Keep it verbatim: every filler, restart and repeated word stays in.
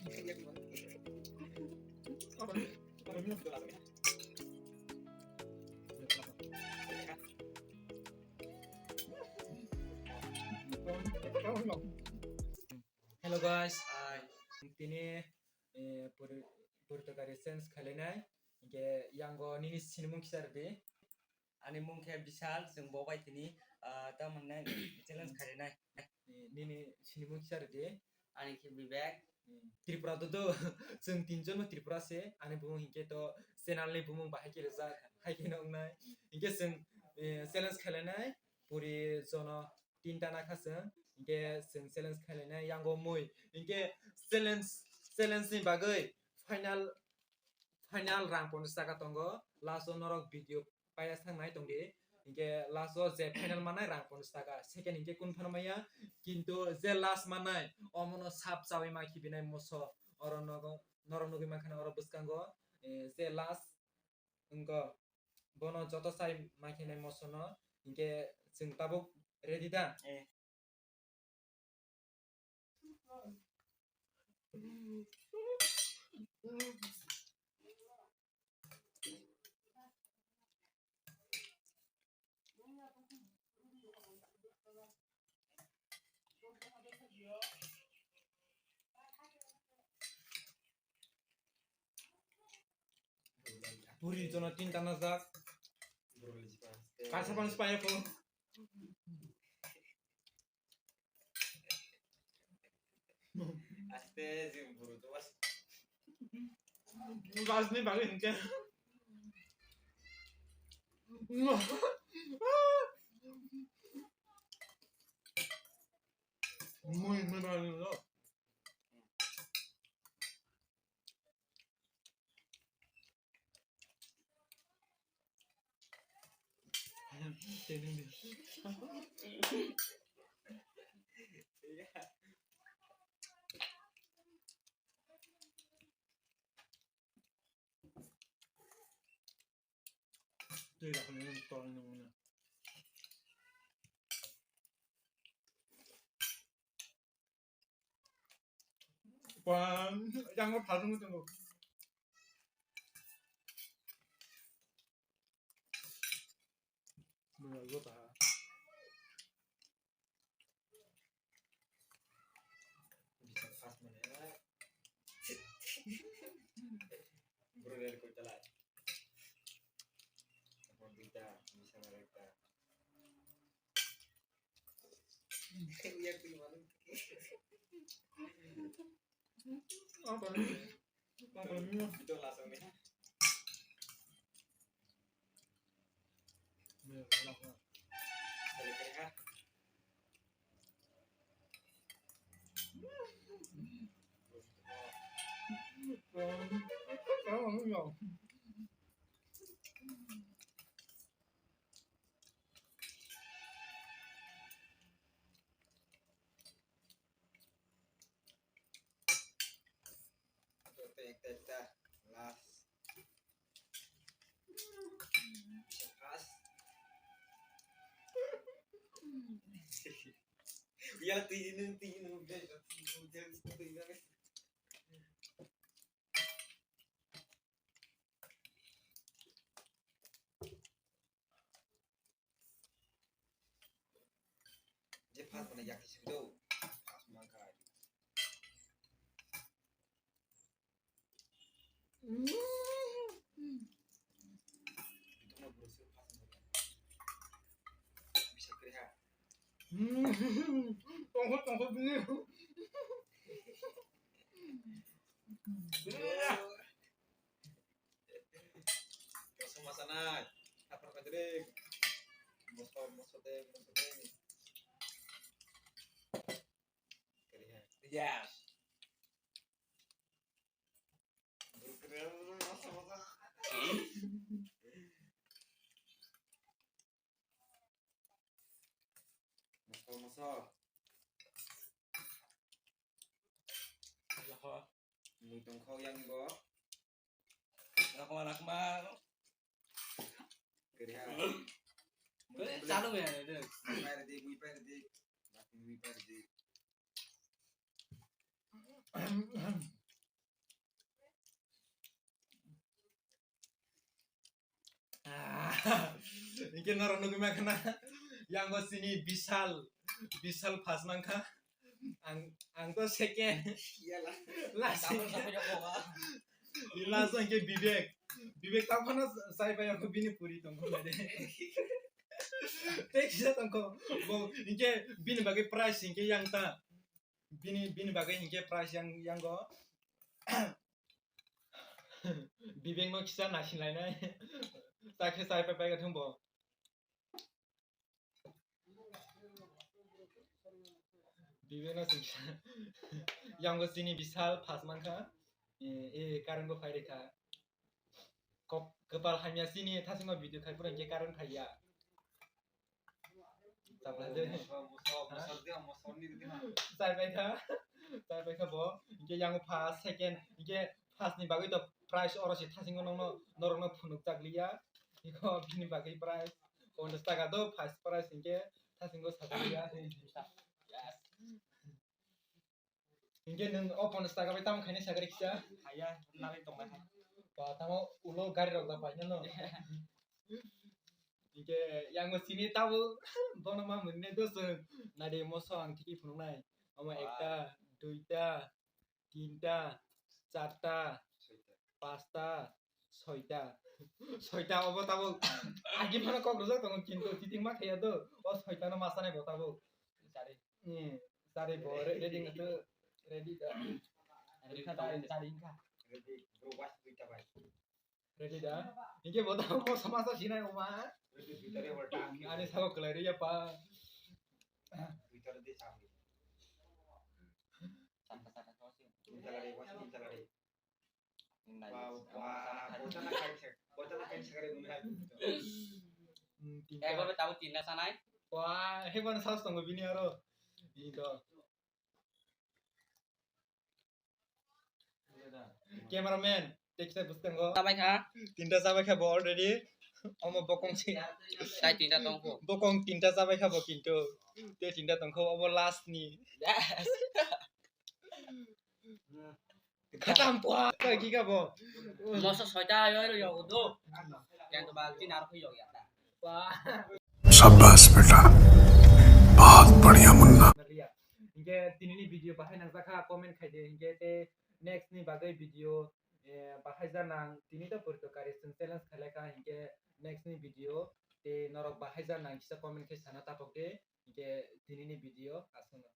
Hello guys, hi. Tini, eh, puri-, purtokari challenge khainai. Hinkhe yango nini sinimung kisa rwdi. Ani mung khe Bishal, chwng bo bai tini, ah, tamo hwnwi challenge khainai. Nini sinimung kisa rwdi. Ani khe Vivek. Tripura to do, chwng tinjon no Tripura se, ani bumung hinkhe to channel ni bumung bahai khe rijak, hai khe no wngnai. Hinkhe chwng, eh, challenge khainai, puri jono tinta na kha chwng, hinkhe chwng challenge khainai yango mui. Hinkhe challenge, challenge ni bagwi final, final rang ponchas taka tongo, last o norok video paiya thang nai tongdi. Hinkhe last o je final manai rang ponchas taka, second hinkhe kun phano maya, kintu je last manai omono sap chawi ma khibinai moso, oro nogo, norok nugwi mankha na oro bwskango, eh, je last wngkha bono joto chai ma khenai moso no, hinkhe chwng tabuk ready da? Eh. Puri jono tinta najak. Kaisa pang spaya ko. Aste jing buru to bas. Bas ni bagwi hinkhe. Mui, mui bagwi no. Twi rakhwlwi tongwi nangmani. Pang, yang ko phaltung tongo. Mui go ta. Bisa khas mana ya? Bro dari kota lah. Apa kita bisa mereka? Iya, tuh malu. Apa nih? Apa nih? Itu langsung nih. Iya, enak, enak. Balik ke, ha? Ekta, ekta, ekta. Last. Last. Ya, tini, tini, tini. Je phas mane yak kisi do. Phas mangkha. Itu mah bro, sih, phas mangkha. Bisa kere ha. Tongkol, tongkol bini. Moso masa nai. Kapar kadre. Moso, moso de, moso de. Kalian. Yes. Moso, moso. Moso, moso. Mui tongkha yang bo. Rakma, rakma. Keriha. Kau ni calo ya, ada. Mui pai ready, mui pai ready. Mui pai ready. Hinkhe norok nugwi mankha na, yango chini Bishal, Bishal first mankha. Ang, ang to second. Yala. Last. Double double double. Last hinkhe Vivek. Vivek tamo phano chai pai ako bini puri tongkho de. Tei kisa tongkho. Bo hinkhe bini bagwi prize hinkhe yang ta. Bini, bini bagwi hinkhe prize yang, yango. Vivek no kisa naising lainai. Chakhe chai pai pai ka thung bo. Bibeno singsa. Yango chini Bishal first mankha. E, e, current bo phai rikha. Kok, kwpal hamya chini thasingo video khai pura hinkhe current phaiya. Tabla de. Muso, muso, muso dia, muso ni dia. Chai pai kha. Chai pai kha bo. Hinkhe yango first, second, hinkhe first ni bagwi to prize oro se thasingo nokno, norokno phunuk chak liya. Iko bini bagwi prize. Ponchash taka do first prize hinkhe thasingo sajak liya. Yes. Hinkhe nwng o ponchash taka bai tamo khaina sakha kisa? Haya, nalai tongnai hai. Ba, tamo ulo gari rok da paina no. Hinkhe yango chini tabuk bono ma mwnwi do chwng. Nadi moso ang thiki phunuknai. Omo ekta, duita, tinta, charta, pasta, soita. Soita obo tabuk. Agi phano kok rwjak tongo kintu chiting ma khaiya do. O soita no ma sanai bo tabuk. Chari. Hmm, chari bo re-, ready wngkha to, ready da. Ready kha, chari wngkha. Ready, bro, watch duita bai. Ready da. Hinkhe bo tabuk moso masa sinai oma. Ready, duita re, bro, tang. Ani sabo kwlai rwya pa. Duita re de sabi. Chakka, chakka, chakka. Tinta lari, watch tinta lari. Nai, wow, wow, bojana kaisa, bojana kaisa kare mwnai. Hmm, tinta. Ego be tabuk tinta sanai. Wah, he kono saus tongo bini aro. Bini to. Cameraman, take sa bwskango. Chabai kha. Tinta chabai kha bo already. Omo bokong si. Tai tinta tongkho. Bokong tinta chabai kha bo kintu. Te tinta tongkho obo last ni. Yes. Khatam pua, kha ki ka bo. Moso soita ayo ayo yogo do. Yang to bal tin ar kho yogo ya ta. Wah. शाबाश बेटा, बहुत बढ़िया Munna. Hinkhe tini ni video bahai nangjakha comment khaide, hinkhe te next ni bagwi video, eh, bahai ja nang tini to purito kari chwng challenge khailai kha, hinkhe next ni video te norok bahai ja nang kisa comment khai sana tapok de, hinkhe tini ni video aswk no.